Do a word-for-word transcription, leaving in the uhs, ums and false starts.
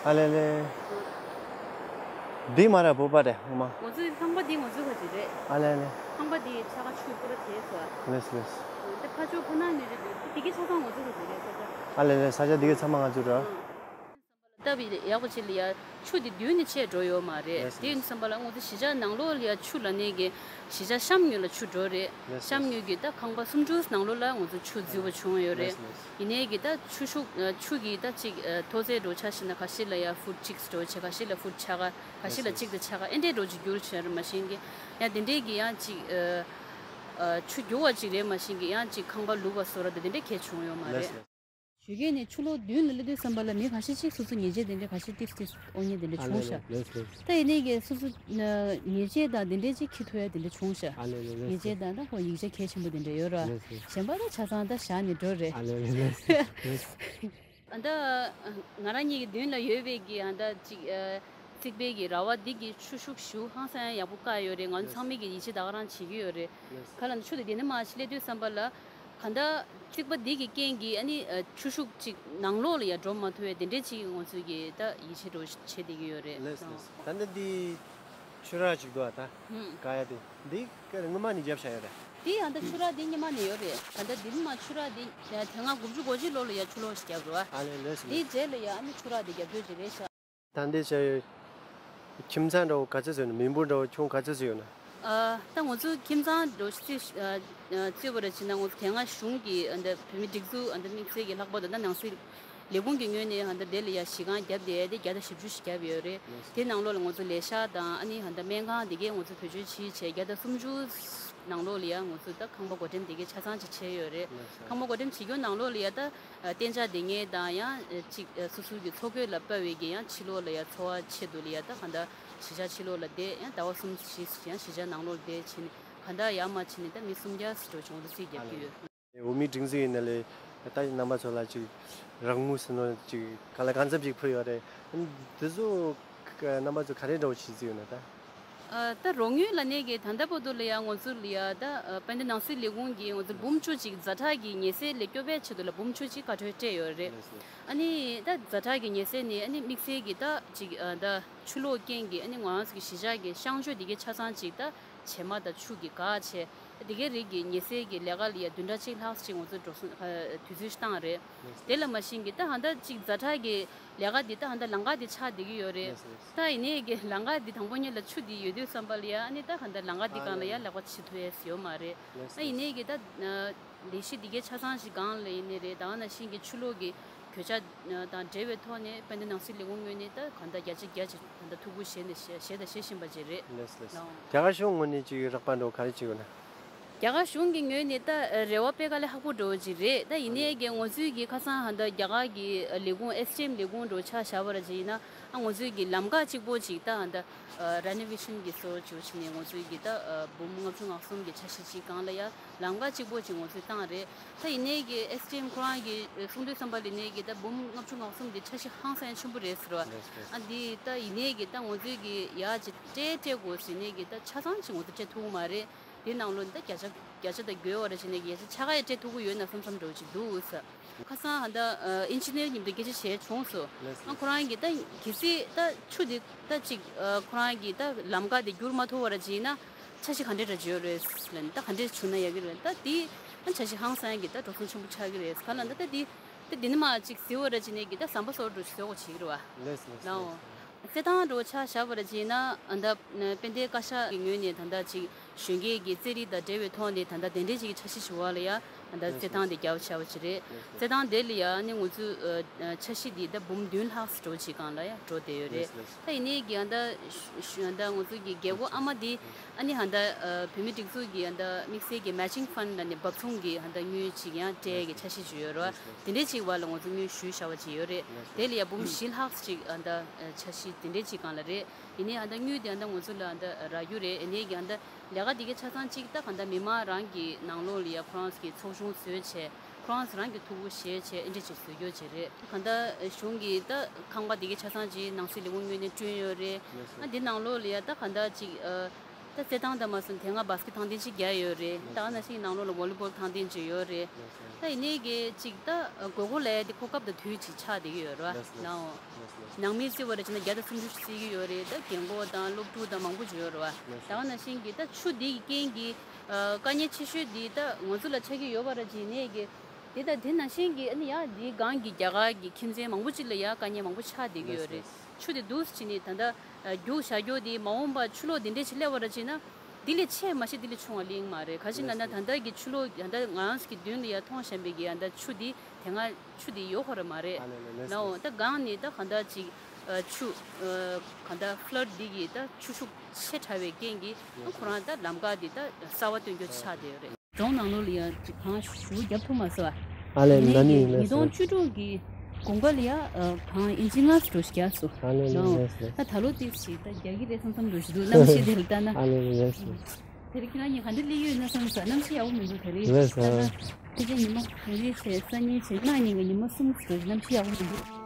ཨ་ལེ་ལེ། འདི་མ་ར་བོད་པ་རེད་ངོ་མ། ང་ཚོའི་ཁང་པ་འདི་ང་ཚོའི་ཁ་ཅིག་རེད། ཨ་ལེ་ལེ། ཁང་པ་འདི་ཆ་ག་ཆུ་པུ་ར་དེ་སོ། ལེས་ལེས། འདི་ཕ་ཆོས་ཁོ་ན་ནི་རེད་འདི་གི་ཆ་ཚང་ང་ཚོའི་ཁ་ཅིག་རེད་ས་ཆ། ཨ་ལེ་ལེ། ས་ཆ་འདི་གི་ཚང་མ་ང་ཚོའི་རེད། སྟབས་ཡག་པོ་ཅིག་ལ་ཡ་ཆུ་འདི་མདུན་ནས་ཆད་འགྲོ་ཡོད་མ་རེད། ལེས་དེ་ཡིན་ཙམ་པ་ལ་ང་ཚོ་གཞིས་ཆགས་ནང་ལོགས་ལ་ཡ་ཆུ་ལ་ནས་གི་གཞིས་ཆགས་གཤམ་ངོས་ལ་ཆུ་འགྲོ་རེད། ལེས་གཤམ་ངོས་ཀྱི་ད་ཁང་པ་སུམ་ཅུ་ནང་ལོགས་ལ་ང་ཚོ་ཆུ་འཛུལ་བ་བྱུང་ཡོད་རེད། ལེས་ལེས། ཡིན་ནའི་གི་ད་ཆུ་ཤུགས་ཆུ་གི་ད་ཅིག་མཐོ་ཚད་འགྲོ་ཆ་ཞིག་ན་ཁ་ཤས་ལ་ཡ་ཧྥུཊ་གཅིག་འགྲོ་བྱས། ཁ་ཤས་ལ་ཧྥུཊ་ཆ་ག་ཁ་ཤས་ལ་ལེས་གཅིག་དང་ཆ་ག་ཨེ་འདྲས་འགྲོ་ཅིག་འགྱུར་བྱས་རེད། མ་གཞི་གི་ཡང་དེ་འདྲས་གི་ཡང་ཅིག་ཆུ་རྒྱུག་པ་ཅིག་རེད། མ་གཞི་གི་ཡང་ཅིག་ཁང་པ་ལུག་པ་བཟོ་ར་དེ་དེ་འདྲས་གས་བྱུང་ཡོད་མ་རེད། ལེས་ལེས། ཞོགས་ཀས་ནས་ཆུ་ལོག་མདུན་ལ་སླེབས་དུས་ཙམ་པ་ལ་མི་ཁ་ཤས་ཅིག་སོ་སོ་ཉལ་ཆས་དེ་འདྲ་ཁ་ཤས་ཏིས་ཏིས་ཨོ་ཉལ་དེ་འདྲ་ཨ་བྱུང་ལེ་ཤག་ལེ་ལེ། ད་ཡིན་ནའི་གི་སོ་སོ་ཉལ་ཆས་དང་དེ་འདྲ་ཅིག་འཁྱེར་ཐུབ་ཡ་དེ་འདྲ་བྱུང་ཤག་ཨ་ལེ་ལེ་ལེ་ཉལ་ཆས་དང་ད་ཧོ་ཡིག་ཆ་གལ་ཆེན་པོ་དེ་འདྲ་ཡོད་ར། ལེ་ལེ། གཞན་པ་ད་ཆ་ཚང་ད་བཞག་ནས་འགྲོ་རེད། ཨ་ལེ་ལེ་ལེ་ལེ། ད་ང་རང་གཉིས་ཀྱི་མདུན་ལ་ཡོད་པའི་གི་ཨ་ད་ཅིག་རྩིག་པའི་གི་ར་བ་འདི་གི་ཆུ་ཤུགས་ཞུ་ཧང་སང་ཡག་པོ་བཀག་ཡོད་རེད། ང་ཚོ་ཚང་མས་གི་ཡིད་ཆེས་ད་ག་རང་བྱེད་ཀྱི་ཡོད་རེད། ལེ་ལེ། ག་ལ་ཆུ་དེ་དེ་ནས་མར་ཕྱི་སླེབས་དུས་ཙམ་པ་ལ། གང་ལྟར་རྩིག་པ་འདི་གི་རྐྱེན་གྱིས་ཨ་ནི་ཆུ་ཤུགས་ཅིག་ནང་ལོགས་ལ་ཡ་འགྲོ་མ་ཐུབ་པའི་དེ་འདྲས་ཅིག་ང་ཚོས་ཀྱི་ད་ཡིད་ཆེས་འགྲོ་བྱེད་བསྡད་ཀྱི་ཡོད་རེད། ལེས་ལེས། ད་ལྟ་འདི་ཆུ་རགས་ཅིག་འདུག་ཨ། ད་ཧུམ། ག་ཡ་དེ་འདི་སྔོན་མ་ནས་བརྒྱབ་བཞག་ཡོད་རེད། འདི་ཡང་ད་ཆུ་རགས་འདི་སྔོན་མ་ནས་ཡོད་རེད། ད་ལྟ་འདི་མ་ཆུ་རགས་འདི་དེ་སྔ་དགུ་བཅུ་གོ་གཅིག་ལོ་ལ་ཡ་ཆུ་ལོག་ཞིག་བརྒྱབ་རེད་བ། ཨ་ལེ་ལེས་ལེས། འདིའི་རྗེས་ལ་ཡ་ཨ་ནི་ཆུ་རགས་འདི་བརྒྱབ་དགོས་ཀྱི་རེད་ཤག་ད་འདི་བྱས་ཡོད། ཁྱིམ་ཚང་འདྲ་བོ་ག་ཚོད་ཡོད་ན། མི་འབོར་འདྲ་བོ་ཁྱོན་ག་ཚོད་ཡོད་ན། ཨ། ད་ང་ཚོ་ཁྱིམ་ཚང་འདྲ་བོ་ཞིག་རྩིས་ཨ་ཨ་རྩིས་པ་ར་བྱས་ན་ང་ཚོ་དེ་སྔ་གཞུང་གི་ཨ་འདི་བོད་མིའི་སྒྲིག་འཛུགས་ཨ་འདི་དམིགས་བསལ་གྱི་ལྷག་པར་དུ་ད་ནང་སྲིད་ལས་ཁུངས་ཀྱི་ངོས་ནས་ཨ་འདི་དེ་ལ་ཡ་གཞི་རྐང་བརྒྱབ་བསྡད་དེ་བརྒྱ་དང་བཞི་བཅུ་ཞིག་བརྒྱབ་ཡོད་རེད། དེ་ནང་ལོགས་ལ་ང་ཚོ་ལས་ཤག་དང་ཨ་ནི་ཨ་འདི་སྨན་ཁང་དེ་གས་ང་ཚོ་བེད་སྤྱོད་བྱས་བྱས་བརྒྱ་དང་སུམ་ཅུ་ནང་ལོགས་ལ་ཡ་ང་ཚོ་ད་ཁང་པ་བགོ་འགྲེམས་དེ་གས་ཆ་ཚང་ཅིག་བྱས་ཡོད་རེད། ཁང་པ་བགོ་འགྲེམས་བྱེད་རྒྱུ་ནང་ལོགས་ལ་ཡ་ད། ཨ་གཏན་འཇགས་བསྡད་མཁན་དང་ཡང་ཨ་གཅིག་ཨ་སོ་སོའི་གི་འཚོ་གོས་ལ་དཔའ་བའི་གི་ཡང་ཕྱི་ལོགས་ལ་ཡང་འཚོ་བ་ཆེད་དུ་ལ་ཡང་ད་གང་ལྟར་གཞིས་ཆགས་ཕྱི་ལོགས་ལ་བསྡད། ཡང་ཟླ་བ་གསུམ་བཞི་ཡང་གཞིས་ཆགས་ནང་ལོགས་ལ་བསྡད་བྱས་ནས་གང་ལྟར་ཡར་མར་བྱས་ནས་ད་མི་སུམ་བརྒྱ་ཙམ་འགྲོ་བྱུང་འདུག་རྩིས་རྒྱག་གི་ཡོད། འོས་མིའི་སྒྲིག་འཛུགས་ཡིན་ན་ལས་ད་རྣམ་པ་ཚོ་ལ་ཅིག་རོགས་དངུལ་ཟེར་ནོ་ཅིག་ག་ལ་གང་འཚམ་ཅིག་ཕུལ་ཡོད་རེད། འདི་ཚོ་རྣམ་པ་ཚོ་ག་རེ་འདྲ་བོ་བྱེད་རྩིས་ཡོད་ན་ད། ཨ་ད་རོགས་དངུལ་ལ་ནས་ཀྱི་ད་ལྟ་བར་དུ་ལ་ཡང་ང་ཚོ་ལ་ཡ་ད་ཨ་དཔལ་ལྡན་ནང་སྲིད་ལས་ཁུངས་ཀྱིས་ང་ཚོ་འབུམ་བཅུ་ཅིག་ཛ་དྲག་གི་ཉེན་སེལ་ལས་སྐྱོབ་པའི་ཆེད་དུ་ལ་འབུམ་བཅུ་ཅིག་བཀའ་འཁྲོལ་སྤྲད་ཡོད་རེད། ལགས་སོ། ཨ་ནི་ད་ཛ་དྲག་གི་ཉེན་སེལ་ནི་ཨ་ནི་དམིགས་བསལ་གྱི་ད་ཅིག་ཨ་ད་ཆུ་ལོག་རྐྱེན་གྱིས་ཨ་ནི་ང་རང་ཚོ་གི་གཞིས་ཆགས་ཀྱི་གཤམ་ཕྱོགས་དེ་གའི་ཆ་ཚང་ཅིག་ད་བྱེ་མ་དང་ཆུ་གིས་འགག་བྱས། དེ་གའི་རིགས་ཀྱི་ཉེན་སེལ་གྱི་ལས་ཀ་ལ་ཡ་བདུན་ཕྲག་གཅིག་ལྷག་ཅིག་ང་ཚོ་འགྲོ་སོང་ཨ་དུས་ཚོད་བཏང་རེད། དེ་ལ་མ་ཤེས་ཀྱི་ད་ཧ་ད་ཅིག་ཛ་དྲག་གི་ལས་ཀ་འདི་ད་ཧ་ད་ལམ་ཁ་འདི་ཆགས་བསྡད་ཀྱི་ཡོད་རེད། ལགས་སོ། ད་ཡིན་ནའི་གི་ལམ་ཁ་འདི་དང་པོ་ཉིད་ལ་ཆུ་འདི་ཡོད་དུས་ཙམ་པ་ལ་ཡ་ཨ་ནི་ད་ཧ་ད་ལམ་ཁ་འདི་སྒང་ལ་ཡ་ལག་པ་འཆི་ཐུབ་ཡས་ཡོད་མ་རེད། ལགས་སོ། ད་ཡིན་ནའི་གི་ད་ལས་གཞི་འདི་གའི་ཆ་ཚང་ཞིག་སྒང་ལ་ཡིན་ནའི་རེད། ད་ནང་བཞིན་གྱི་ཆུ་ལོག་གི་གོད་ཆག་དང་འབྲེལ་བའི་ཐོག་ནས་དཔལ་ལྡན་ནང་སྲིད་ལས་ཁུངས་ངོས་ནས་ད་གང་ལྟར་བརྒྱ་ཆ་བརྒྱ་ཅིག་ད་ལྟ་ཐུགས་ཁུར་བཞེས་ནས་བཞེས་བཞེས་དང་བཞེས་བཞིན་པ་ཅིག་རེད། ལགས་སོ་ལགས་སོ། ལགས་འོང་། རྒྱ་གར་གཞུང་ངོས་ནས་ཅིག་རོགས་པ་འདྲ་བོ་ག་རེ་བྱེད་དགོས་ན། རྒྱ་གར་གཞུང་གི་ངོས་ནས་ད་རེ་བ་དཔེ་དཀའ་ལས་ཁག་པོ་འདྲ་བོ་ཅིག་རེད། ད་ཡིན་ནའི་གི་ང་ཚོའི་གི་ཁ་སང་ཧ་ད་རྒྱ་གར་གི་ལས་ཁུངས་ཨེས་ཌི་ཨེམ་ལས་ཁུངས་འདྲ་བོ་ཆ་བཞག་པ་ར་ཅིག་ཡིན་ན་ཨ་ང་ཚོའི་གི་ལམ་ཁ་གཅིག་པོ་ཅིག་ད་ཧ་ད་རེ་ནོ་ཝེ་ཤན་གི་སོ་ཅིག་བྱས་ནས་ང་ཚོའི་གི་ད་འབུམ་ལྔ་བཅུ་ང་གསུམ་གི་འཆར་གཞི་ཅིག་སྒང་ལ་ཡ་ལམ་ཁ་གཅིག་པོ་ཅིག་ང་ཚོས་བཏང་རེད། ད་ཡིན་ནའི་གི་ཨེས་ཌི་ཨེམ་ཁོ་རང་གི་གསུང་དུས་ཙམ་པ་ལ་ཡིན་ནའི་གི་ད་འབུམ་ལྔ་བཅུ་ང་གསུམ་དེ་འཆར་གཞི་ཧང་སང་ཆེན་པོ་རེད་ཟེར་བ། ལགས་སོ། ཨ་འདི་ད་ཡིན་ནའི་གི་ད་ང་ཚོའི་གི་ཡ་ཅིག་སྤྲད་སྤྲད་དགོས་ཟེར་ནའི་གི་ད་ཆ་ཚང་ཅིག་ང་ཚོ་སྤྲད་ཐུབ་ཀྱི་མ་རེད། དེ་ནང་ལོགས་ད་བརྒྱ་ཆ་བརྒྱ་ཆ་ད་དགོས་བ་ར་བྱས་ནའི་གི་བརྒྱ་ཆ་ཆ་ག་ཡ་སྤྲད་ཐུབ་ཀྱི་ཡོད་ན་བསམ་བསམ་འདྲ་བོ་ཅིག་འདུག་ས། ཁ་སང་ཧ་ད་ཨིན་ཇི་ནིར་མཉམ་དུ་སྐད་ཆ་བྱས་བྱུང་སོང་། ལགས་སོ། ཨ་ཁོ་རང་གིས་ད་གལ་སྲིད་ད་ཆུ་དེ་ད་ཅིག་ཨ་ཁོ་རང་གིས་ད་ལམ་ཁ་དེ་བསྒྱུར་མ་ཐུབ་པ་ར་བྱས་ན་འཆར་གཞི་ག་འདྲ་འདྲ་བྱེད་ཡོད་རེད་ལབ་ནས། ད་ག་འདྲ་བྱུང་ན་ཡག་གི་རེད། ད་དེ་ཨ་འཆར་གཞི་ཧང་སང་གི་ད་འགྲོ་སོང་ཆེན་པོ་ཆགས་ཀྱི་རེད། ག་ལ་ད་ད་དེ་ད་དེ་ནི་མ་ཅིག་ཟེར་བ་ར་བྱས་ནས་གི་ད་ཟམ་པ་སོར་འགྲོ་ཟེར་བ་བྱེད་ཀྱི་རེད་བ། ལགས་སོ་ལགས་སོ། ལའོ། རྩེད་ཐང་འགྲོ་ཆ་བཞག་པ་ར་བྱས་ན་ཨ་ད་དཔལ་ལྡན་བཀའ་ཤག་གི་ངོས་ནས་ད་ད་ཅིག་གཞོན་སྐྱེས་ཀྱི་རྩེད་རིགས་དང་འབྲེལ་བའི་ཐོག་ནས་ད་ལྟ་དེ་འདྲས་ཅིག་འཆར་གཞི་ཞུ་བ་ལ་ཡ། ད་ལྟ་རྩེད་ཐང་དེ་རྒྱབ་ཆ་བ་ཅིག་རེད། རྩེད་ཐང་དེ་ལ་ཡ་ནི་ང་ཚོའི་འཆར་གཞི་འདི་ད་འབུམ་བདུན་ལྷག་འགྲོ་ཅིག་སྒང་ལ་ཡ་འགྲོ་བསྡད་ཡོད་རེད། ད་ཡིན་ནའི་གི་ཨ་ད་ད་ང་ཚོ་གི་རྒྱལ་སྒོ་ཨ་མ་འདི་ཨ་ནི་ཧ་ད་བོད་མི་སྒྲིག་འཛུགས་ཀྱི་ཨ་ད་དམིགས་བསལ་གྱི་matching fund ལ་ནི་འབབ་ཚོང་གི་ཨ་ད་དངུལ་ཅིག་ཡང་སྤྲད་ཀྱི་འཆར་གཞི་ཅིག་ཡོད་རེད་བ། དེ་འདྲའི་ཅིག་བར་ལ་ང་ཚོ་དངུལ་ཞུས་བཞག་པ་ཅིག་ཡོད་རེད། དེ་ལ་ཡ་འབུམ་བཞི་ལྷག་ཅིག་ཨ་ད་འཆར་གཞི་དེ་འདྲའི་ཅིག་སྒང་ལ་རེད། ཡིན་ནའི་ཨ་ད་དངུལ་དེ་ཨ་ད་ང་ཚོ་ལ་ཨ་ད་རག་རྒྱུ་རེད། ཡིན་ནའི་གི་ཨ་ད་ལས་ཀ་དེ་གའི་ཆ་ཚང་གཅིག་ད་ག་ད་མི་མང་རང་གི་ནང་ལོགས་ལ་ཡ་ཁོ་རང་གི་ཚོགས་ཆུང་བཟོས་བྱས་ཁོ་རང་རང་གི་ཐུགས་ཁུར་བཞེས་བྱས་ཨེ་འདྲ་ཅིག་བཟོ་རྒྱུ་ཅིག་རེད། ག་ད་གཞུང་གི་ད་ཁང་པ་དེ་གའི་ཆ་ཚང་ཅིག་ནང་སྲིད་ལས་ཁུངས་ངོས་ནས་བསྐྲུན་ཡོད་རེད། ཨ་འདི་ནང་ལོགས་ལ་ཡ་ད་ག་ད་ཅིག་ཨ་ ད་རྩེད་ཐང་དང་མ་སོང་དེ་སྔ་བཱ་སི་ཀེ་ཊི་ཐང་ཐེངས་གཅིག་བརྒྱབ་ཡོད་རེད། ད་ག་ནང་བཞིན་ནང་ལོགས་ལ་ཝོ་ལི་བོལ་ཐང་ཐེངས་གཅིག་ཡོད་རེད། ད་ཡིན་ནའི་གི་ཅིག་ད་དགོས་མཁོ་ལ་ཡ་དེ་ཁོ་སྐབས་དང་དུས་ཅིག་ཆགས་བསྡད་ཀྱི་ཡོད་རེད་བ། ནའོ། ནང་མི་བརྩི་བ་རེད་བྱས་ན་བརྒྱ་དང་སུམ་ཅུ་བརྩི་གི་ཡོད་རེད། ད་རྒན་གོག་དང་སློབ་ཕྲུག་དང་མང་པོ་ཅིག་ཡོད་རེད་བ། ད་ག་ནང་བཞིན་གི་ད་ཆུ་འདི་གི་རྐྱེན་གྱིས་དཀའ་ངལ་ཆེ་ཤོས་འདི་ད་ང་ཚོ་ལ་ཆགས་ཀྱི་ཡོད་པ་རེད་བྱས་ནའི་གི། དེ་དང་དེ་ནང་བཞིན་གྱི་ཨ་ནི་ཡ་འདིའི་སྒང་གི་རྒྱ་གར་གྱི་ཁྱིམ་ཚང་མང་པོ་ཅིག་ལ་ཡ་དཀའ་ངལ་མང་པོ་ཆགས་བསྡད་ཀྱི་ཡོད་རེད། ཆུ་དེ་འདུག་སེ་བྱས་ནས་ད་ལྟ་རྒྱུགས་བཞག་རྒྱུ་དེ་མ་འོངས་པ་ཆུ་ལོག་དེ་འདྲས་ཅིག་སླེབས་པ་རེད་བྱས་ན། འདི་ལས་ཆེ་མ་གཞི་འདི་ལས་ཆུང་བ་གླེང་མ་རེད། ག་ཅི་ན་ན་ད་ལྟ་གི་ཆུ་ལོག་ད་ལྟ་ང་རང་ཚོ་གི་མདུན་ལ་ཡ་མཐོང་བཞིན་པའི་གི་ཡ་ད་ཆུ་འདི་དེ་སྔ་ཆུ་འདི་ཡོད་ཁོ་ར་མ་རེད། ནའོ་ད་སྒང་ནས་ད་གང་ལྟར་ཅིག་ཆུ་གང་ལྟར་ཕ་ལ་ཌི་འདི་གི་ད་ཆུ་ཤུགས་ཆེ་དྲགས་པའི་རྐྱེན་གྱིས་ཁོ་རང་ད་ལམ་ཁ་འདི་ད་གསར་པ་སྟོན་རྒྱུ་ཆགས་བསྡད་ཡོད་རེད། རྫོང་ནང་ལོགས་ལ་ཡ་ཅིག་གངས་ཞེ་པོ་བརྒྱབ་ཐུབ་མ་སོང་བ། ཨ་ལས་ཡིན་ནའི་ན་ནི་གི་ལས་ཉིས་སྟོང་བཅུ་དྲུག་གི་དགུན་ཁ་ལ་ཡ་གངས་ཨིན་ཅི་ལྔ་ཙམ་འགྲོ་ཞིག་བརྒྱབ་སོང་། ཨ་ལས་ལས་ལས་ལས། ད་ད་ལོ་ཏོག་ཙམ་ཅིག་ད་རྒྱག་གི་རེད་བསམ་བསམ་འགྲོ་ཞིག་འདུག་གནམ་གཤིས་དེ་ལ་ལྟ་ན། ཨ་ལས་ལས་ལས། དེ་རིང་ཁྱེད་རང་གཉིས་ག་འདྲ་སླེབས་ཡོད་ན་བསམ་སོང་། གནམ་གཤིས་ཡག་པོ་མི་འདུག་དེ་རིང་ལས་ལྟ་ན། ཕལ་ཆེར་ཉི་མ་དེ་རིང་བྱས་སང་ཉིན་བྱས་གནངས་ཉིན་གྱི་ཉི་མ་གསུམ་ཙམ་འགྲོ་གནམ་གཤིས་ཡག་པོ་མི་འདུག